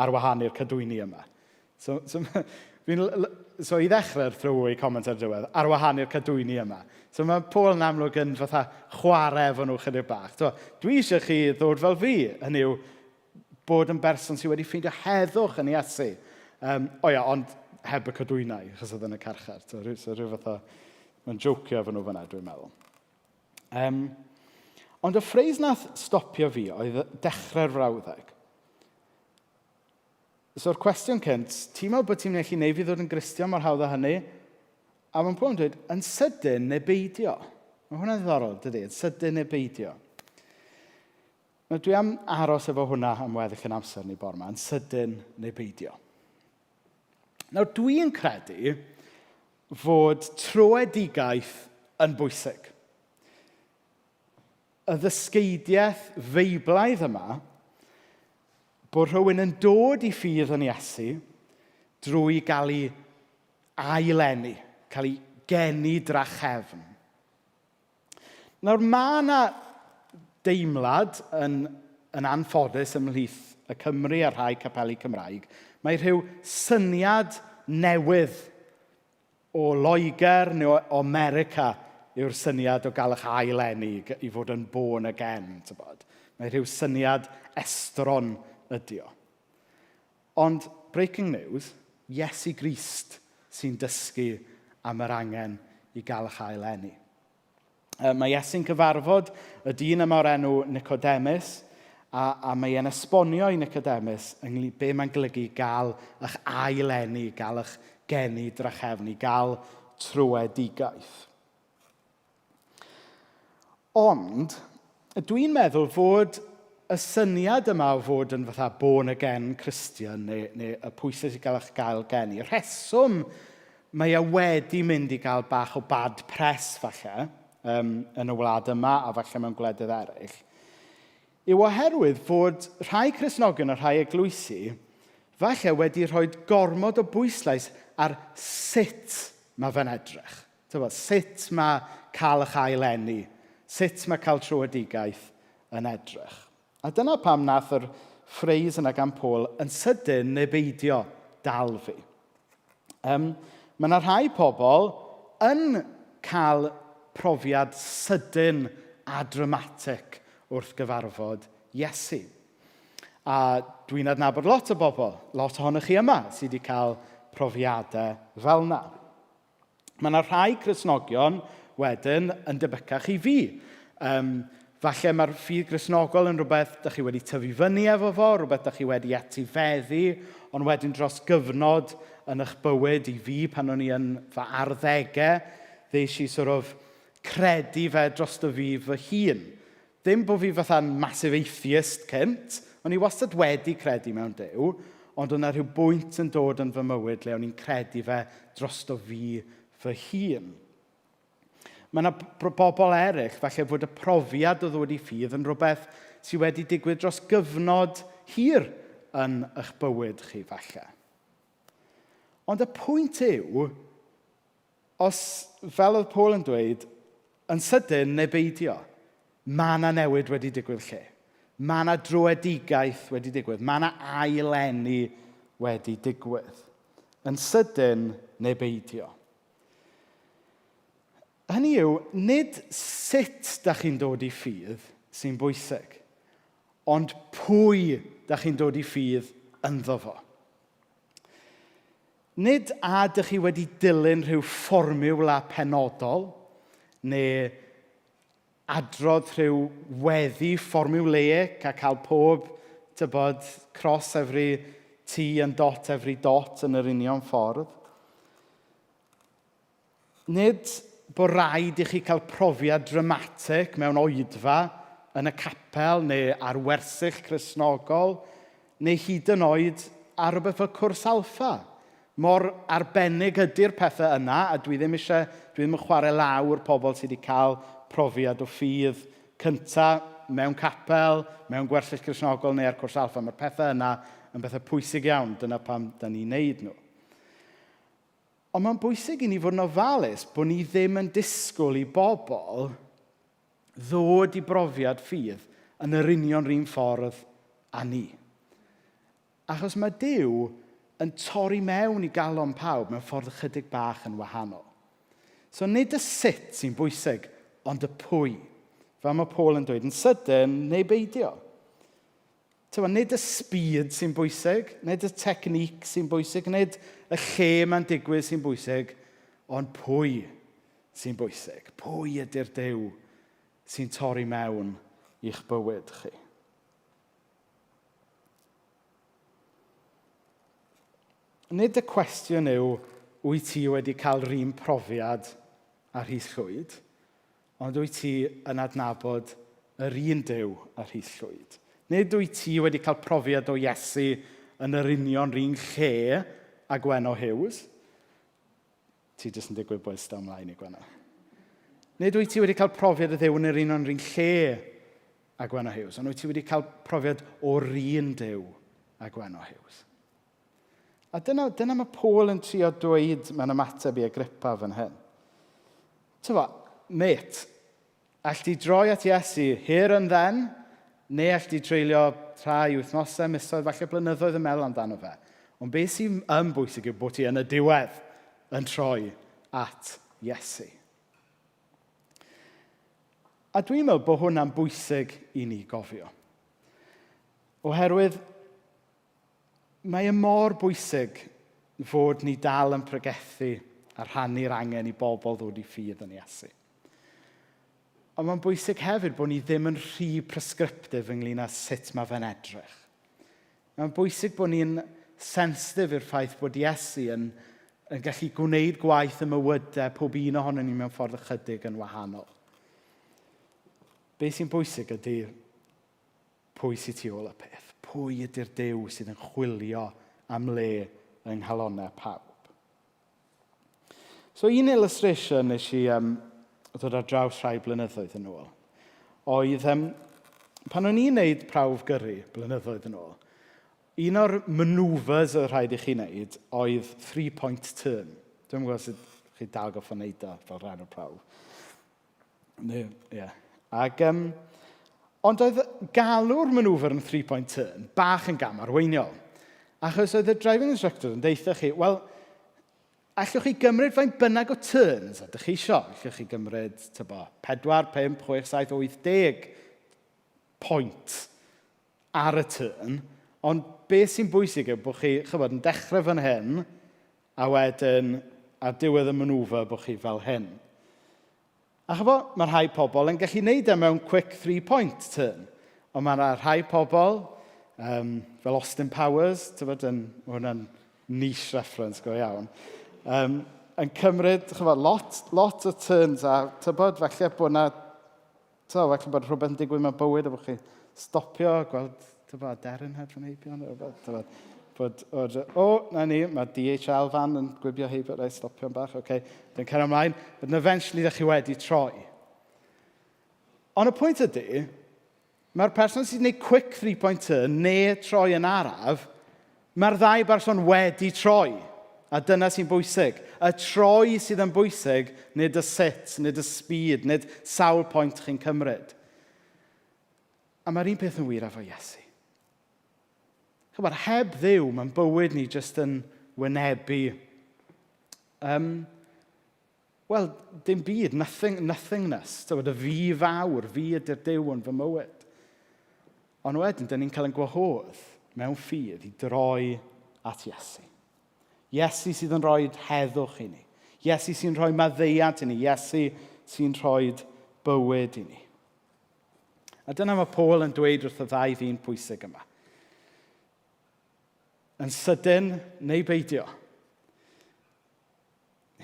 ar wahân i'r cadwyni yma. So, so, fi'n, so i ddechrau'r throwaway comment ar diwedd, ar wahân i'r cadwyni yma. So mae Paul yn amlwg yn fatha chwarae efo nhw chydig bach. So, dwi eisiau chi ddod fel fi, hynny yw, bod yn berson sydd wedi ffeindio heddwch yn Iesu. Um, o ia, ond heb y cadwynau, achos oedd yn y carchar. So, rhyw, so rhyw fath o... Mae'n jocio efo nhw fyna, dwi'n meddwl. Um, ond y ffreis nath stopio fi oedd dechrau'r frawddeg. So'r cwestiwn cynt, ti'n meddwl bod ti'n mynd i gallu fi ddod yn Gristion mor hawdd â hynny? A mae'n Paul yn dweud, yn sydyn neu beidio. Mae hwnna'n ddiddorol, dydy? Yn sydyn neu beidio. Nawr, dwi am aros efo hwnna am weddill yn amser ni bore yma, yn sydyn neu beidio. Nawr, dwi'n credu fod troedigaeth yn bwysig. Y ddysgeidiaeth feiblaidd yma, bod rhywun yn dod i ffydd yn Iesu drwy gael ei aileni, cael ei geni drachefn. Nawr, mae yna deimlad yn, yn anffodus ymhlith y Cymry a rhai capeli Cymraeg. Mae rhyw syniad newydd o Loegr neu o America yw'r syniad o gael eich ail-eni i fod yn born again, tybod. Mae rhyw syniad estron ydi o. Ond, breaking news, Iesu Grist sy'n dysgu am yr angen i gael eich ail-eni. Mae Iesu'n cyfarfod y dyn yma o'r enw Nicodemus, a, a mae e'n esbonio i Nicodemus ynglyn be mae'n golygu gael eich ail-eni, gael eich geni drachefn, i gael trwedigaeth. Ond, dwi'n meddwl fod y syniad yma o fod yn fatha born again Christian neu, neu y pwysau i gael eich gael geni, rheswm mae e wedi mynd i gael bach o bad press falle um, yn y wlad yma a falle mewn gwledydd eraill, yw oherwydd fod rhai Cristnogion a rhai eglwysi falle wedi rhoi gormod o bwyslais ar sut mae fe'n edrych. Tybod, sut mae cael eich ail-eni, sut mae cael tröedigaeth yn edrych. A dyna pam nath yr phrase yna gan Paul, yn sydyn neu beidio, dal fi. Mae yna rhai pobl yn cael profiad sydyn a dramatic wrth gyfarfod Iesu. A dwi'n adnabod lot o bobl, lot ohonoch chi yma, sydd wedi cael profiadau fel yna. Mae yna rhai Cristnogion wedyn yn debycach i fi. Falle mae'r ffydd Gristnogol yn rhywbeth dach chi wedi tyfu fyny efo fo, rhywbeth dach chi wedi etifeddu, ond wedyn dros gyfnod yn eich bywyd i fi pan o'n i yn fy arddegau, ddes i sort of credu fe drosto fi fy hun. Ddim bod fi fatha'n massive atheist cynt, o'n i wastad wedi credu mewn Duw, ond o'na rhyw bwynt yn dod yn fy mywyd le o'n i'n credu fe drosto fi fy hun. Mae yna bobl eraill, falle fod y profiad o ddod i ffydd yn rhywbeth sydd wedi digwydd dros gyfnod hir yn eich bywyd chi, falle. Ond y pwynt yw, os, fel oedd Paul yn dweud, yn sydyn neu beidio, mae yna newid wedi digwydd lle. Mae yna dröedigaeth wedi digwydd. Mae yna aileni wedi digwydd. Yn sydyn neu beidio. Hynny yw, nid sut da chi'n dod i ffydd sy'n bwysig, ond pwy da chi'n dod i ffydd ynddo fo. Nid a dych chi wedi dilyn rhyw fformiwla penodol, neu adrodd rhyw weddi fformiwleic a cael pob, tybod, cross every T and dot every dot yn yr union ffordd. Nid bod rhaid i chi cael profiad dramatic mewn oedfa yn y capel neu ar wersyll Cristnogol, neu hyd yn oed ar rhywbeth fel cwrs alffa. Mor arbennig ydy'r pethau yna, a dwi ddim eisiau, dwi ddim yn chwarae lawr pobl sydd wedi cael profiad o ffydd cynta mewn capel, mewn gwersyll Cristnogol neu ar cwrs alffa. Mae'r pethau yna yn bethau pwysig iawn, dyna pam da ni'n neud nhw. Ond mae'n bwysig i ni fod yn ofalus bod ni ddim yn disgwyl i bobl ddod i brofiad ffydd yn yr union 'run ffordd â ni. Achos mae Duw yn torri mewn i galon pawb mewn ffordd ychydig bach yn wahanol. So nid y sut sy'n bwysig, ond y pwy. Fel mae Paul yn dweud, yn sydyn neu beidio. Tywa, nid y speed sy'n bwysig, nid y technique sy'n bwysig, nid y lle mae'n digwydd sy'n bwysig, ond pwy sy'n bwysig. Pwy ydy'r Duw sy'n torri mewn i'ch bywyd chi? Nid y cwestiwn yw, wyt ti wedi cael rhywun profiad â Rhys Llwyd, ond wyt ti yn adnabod yr un Duw â Rhys Llwyd. Nid wyt ti wedi cael profiad o Iesu yn yr union run lle â Gwenno Hughes. Ti jyst yn digwydd bod ista ymlaen i Gwenno. Nid wyt ti wedi cael profiad o Dduw yn yr union run lle â Gwenno Hughes, ond wyt ti wedi cael profiad o'r un Duw â Gwenno Hughes. A dyna mae Paul yn trio dweud mewn ymateb i Agrippa fan hyn. Tyfo, mate, all ti droi at Iesu here and then, neu all ti treulio rhai wythnosau, misoedd, falle blynyddoedd yn meddwl amdano fe. Ond beth sy'n yn bwysig yw bod ti yn y diwedd yn troi at Iesu. A dwi'n meddwl bod hwnna'n bwysig i ni gofio. Oherwydd mae e mor bwysig fod ni dal yn pregethu a rhannu'r angen i bobl ddod i ffydd yn Iesu. Ond mae'n bwysig hefyd bod ni ddim yn rhy prescriptive ynglyn â sut mae fe'n edrych. Mae'n bwysig bod ni'n sensitif i'r ffaith bod Iesu yn gallu gwneud gwaith y mywydau pob un ohonon ni mewn ffordd ychydig yn wahanol. Be sy'n bwysig ydy pwy sydd tu ôl y peth. Pwy ydy'r Duw sydd yn chwilio am le yng nghalonnau pawb. So un illustration nes i ddod ar draws rhai blynyddoedd yn ôl oedd pan o'n i'n neud prawf gyrru blynyddoedd yn ôl, un o'r manoeuvres oedd rhaid i chi wneud oedd three-point turn. Dwi'n gwybod sut chi dal goffo wneud o fel rhan o'r prawf. Neu, ie. Ac, Ond oedd galw'r maneuver yn three-point turn bach yn gam arweiniol. Achos oedd y driving instructor yn deutha chi, wel, allwch chi gymryd faint bynnag o turns ydych chi isio. Allwch chi gymryd, tybo, 4, 5, 6, 7, 8, 10 pwynt ar y turn. Ond beth sy'n bwysig yw bod chi, chybod, yn dechrau fan hyn, a wedyn, ar diwedd y maneuver, bod chi fel hyn. A chybod, mae rhai pobl yn gallu neud e mewn quick three-point turn. Ond mae yna rhai pobl, fel Austin Powers, tybod, yn, mae hwnna'n niche reference go iawn, yn cymryd, chybod, lot, lot o turns a tybod, falle bod na, tybod, falle bod rhywbeth yn digwydd mewn bywyd a bod chi stopio, gweld, tybod, aderyn hedfan heibio neu rhywbeth, tybod, bod, bod, o, na ni, mae DHL fan yn gwibio heibio, rhaid stopio'n bach, oce, okay. Dyn cario ymlaen, but eventually ddech chi wedi troi. Ond y pwynt ydy, mae'r person sy'n gwneud quick three-point turn neu troi yn araf, mae'r ddau berson wedi troi. A dyna sy'n bwysig. Y troi sydd yn bwysig, nid y sut, nid y speed, nid sawl pwynt chi'n cymryd. A mae'r un peth yn wir efo Iesu. Chybod, heb Dduw, mae'n bywyd ni jyst yn wynebu wel, dim byd, nothing, nothingness. Tywed, y fi fawr, fi ydy'r Duw yn fy mywyd. Ond wedyn, dyn ni'n cael ein gwahodd mewn ffydd i droi at Iesu. Iesu sydd yn rhoi heddwch i ni. Iesu sy'n rhoi maddeuant i ni. Iesu sy'n rhoi bywyd i ni. A dyna mae Paul yn dweud wrth y ddau ddyn pwysig yma. Yn sydyn neu beidio.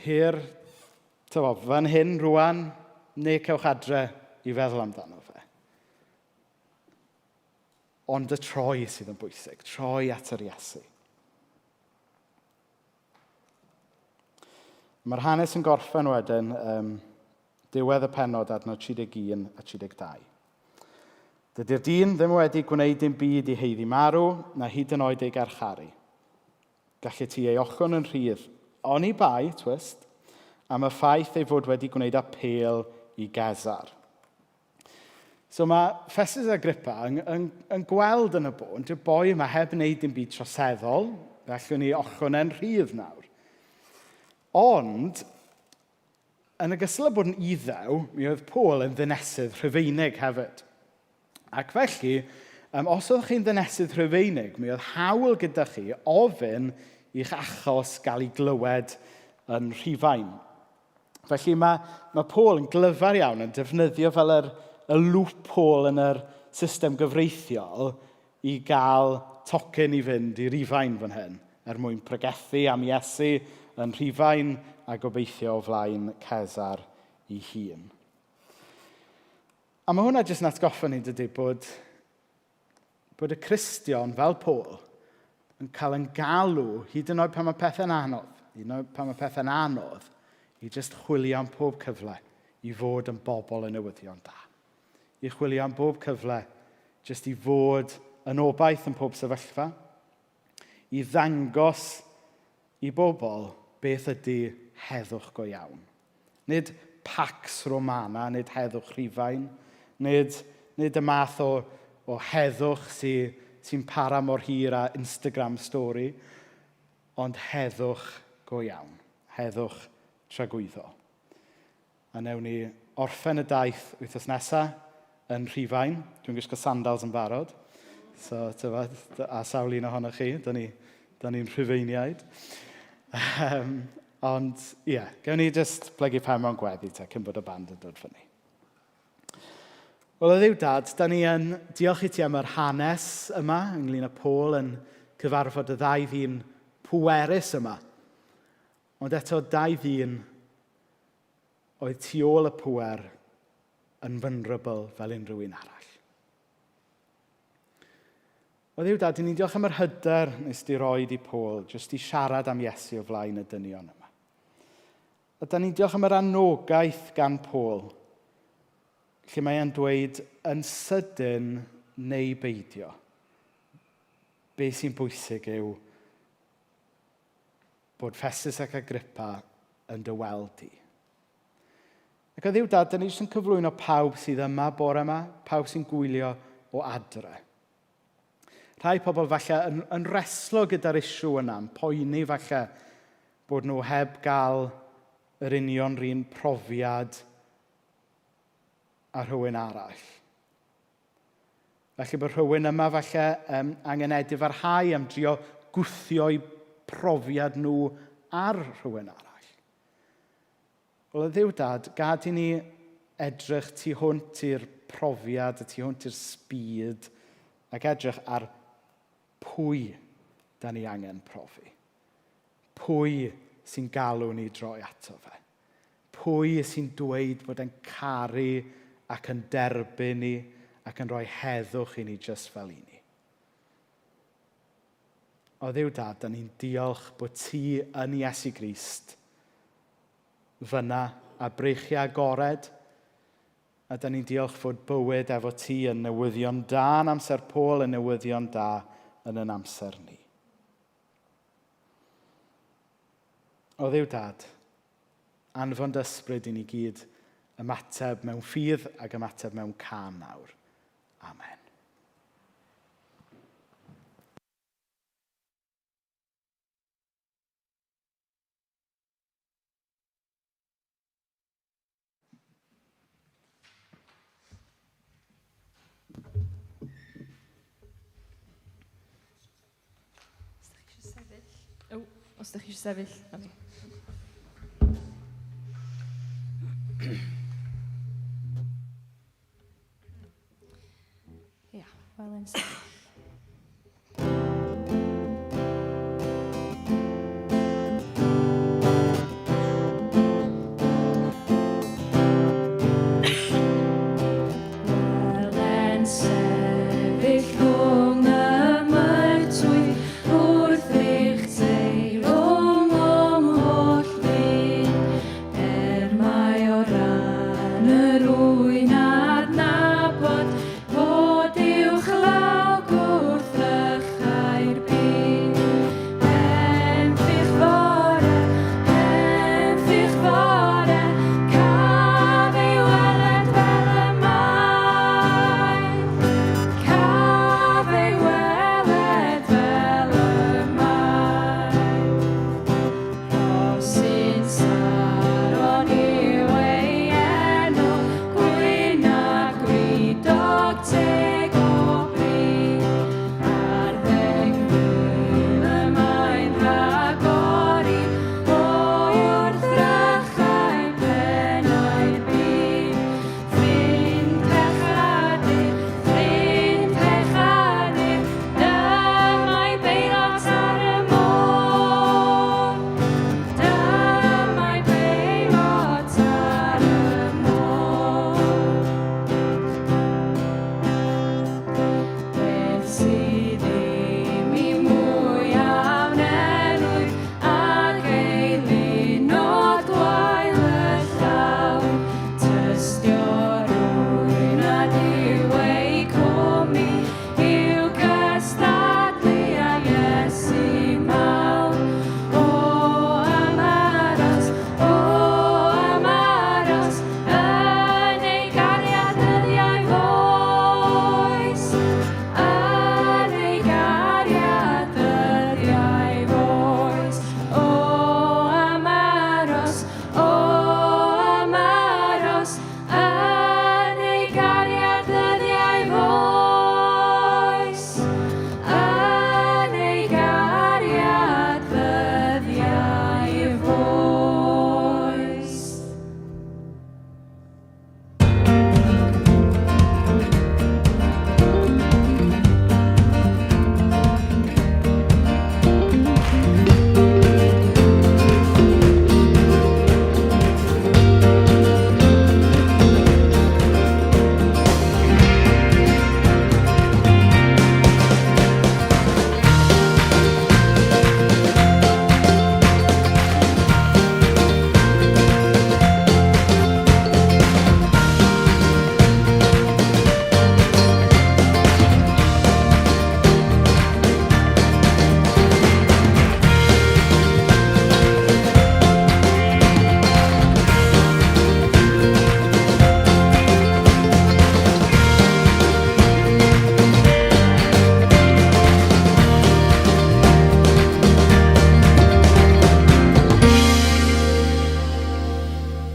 Hir, tyfo, fan hyn rwan, neu cewch adre i feddwl amdano fe. Ond y troi sydd yn bwysig, troi at yr Iesu. Mae'r hanes yn gorffen wedyn, diwedd y pennod adnod 31 a 32. Dydy'r dyn ddim wedi gwneud dim byd i haeddu marw, na hyd yn oed ei garcharu. Gallet ti ei ochwn yn rhydd, oni bai, twist, am y ffaith ei fod wedi gwneud apêl i Gesar. So mae Festus Agrippa yn, yn, yn gweld yn y bôn, dyw'r boi yma heb wneud dim byd troseddol, fe allwn ni ochwn e'n rhydd nawr. Ond, yn ogystal â bod yn Iddew, mi oedd Paul yn ddinesydd Rhufeinig hefyd. Ac felly, os oeddech chi'n ddinesydd Rhufeinig, mi oedd hawl gyda chi ofyn i'ch achos gael ei glywed yn Rhufain. Felly mae, mae Paul yn glyfar iawn yn defnyddio fel yr, y loophole yn yr system gyfreithiol i gael tocyn i fynd i Rufain fan hyn, er mwyn pregethu am Iesu yn Rhufain a gobeithio o flaen Cesar ei hun. A mae hwnna jyst yn atgoffa ni, dydy, bod, bod y Cristion, fel Paul, yn cael yn galw, hyd yn oed pan mae pethau'n anodd, hyd yn oed pan mae pethau'n anodd, i jyst chwilio am pob cyfle i fod yn bobl y newyddion da. I chwilio am bob cyfle jyst i fod yn obaith yn pob sefyllfa, i ddangos i bobl beth ydy heddwch go iawn. Nid Pax Romana, nid heddwch Rhufain, nid, nid y math o, o heddwch sy'n sy para mor hir â Instagram story, ond heddwch go iawn, heddwch tragwyddol. A newn ni orffen y daith wythnos nesaf yn Rhufain. Dwi'n gwisgo sandals yn barod. So, tyfod, a sawl un ohonoch chi, da ni'n ni, Rhufeiniaid. Ond, ie, yeah, gewn ni just plygu pen mewn gweddi te, cyn bod y band yn dod fyny. Wel, o Dduw Dad, da ni yn diolch i ti am yr hanes yma ynglyn â Paul yn cyfarfod y ddau ddyn pwerus yma. Ond eto, dau ddyn oedd tu ôl y pŵer yn vulnerable fel unrhyw un arall. O Dduw Dad, ni'n diolch am yr hyder nes di roed i Paul jyst i siarad am Iesu o flaen y dynion yma. A da ni'n diolch am yr anogaeth gan Paul, lle mae e'n dweud yn sydyn neu beidio. Be sy'n bwysig yw bod Festus ac Agrippa yn dy weld di. Ac o Dduw Dad, da ni jyst yn cyflwyno pawb sydd yma bore yma, pawb sy'n gwylio o adre. Rhai pobl falle yn reslo gyda'r issue yna, yn poeni falle bod nhw heb gael yr union run profiad a rhywun arall. Felly bod rhywun yma falle angen edifarhau am drio gwthio'u profiad nhw ar rhywun arall. Wel, o Dduw Dad, gad i ni edrych tu hwnt i'r profiad, y tu hwnt i'r speed, ac edrych ar pwy da ni angen profi. Pwy sy'n galw ni droi ato fe? Pwy sy'n dweud bod e'n caru ac yn derbyn ni ac yn rhoi heddwch i ni jyst fel i ni? O Dduw Dad, da ni'n diolch bod ti yn Iesu Grist fyna a breichiau agored, a da ni'n diolch fod bywyd efo ti yn newyddion da yn amser Paul, yn newyddion da yn yn amser ni. O Dduw Dad, anfon dy ysbryd i ni gyd ymateb mewn ffydd ac ymateb mewn cân nawr. Amen. Os ydych chi eisiau sefyll. O, os ydych chi eisiau sefyll, na fi.